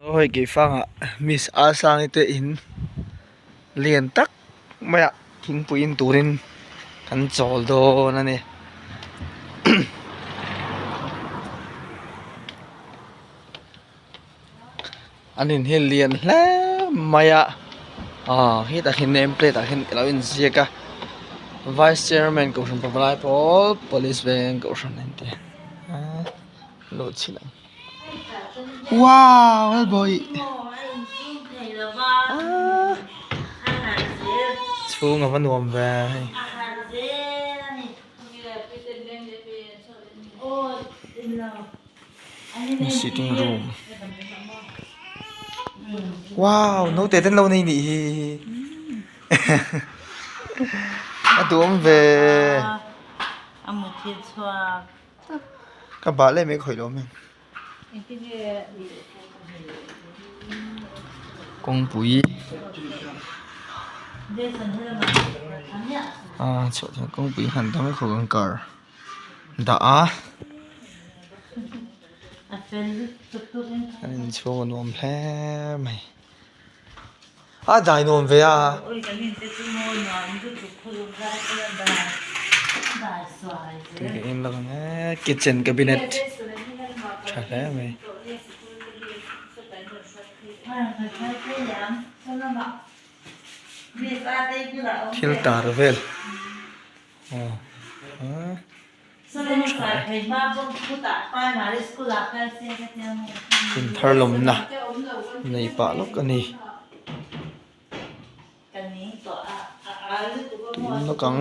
Aw hei keifangah Miss Asangi te in lian tak maiah thingpui in turin kan chawl dawn a ni. An in hi lian hle mai a aw hetah hian name plate ah hian alo inziak a vice chairman kohhran pavalai pawl police veng kohhran a inti a luh chhin ang wow helboy ah chhung ava nuam ve hei. Sitting room wow naute te an lo nei nih hi a duhawm ve ka bah leh mai khawih lo mai kawngpui ah chhuah chuan kawngpui han dang khawp ang car. Dah a an inchhung a nuam hle mai a dai nuam ve a. Kitchen cabinet tha hle mai. Thil tar vel. Inthar lawmna nei pah lawk a ni tun lawk ang.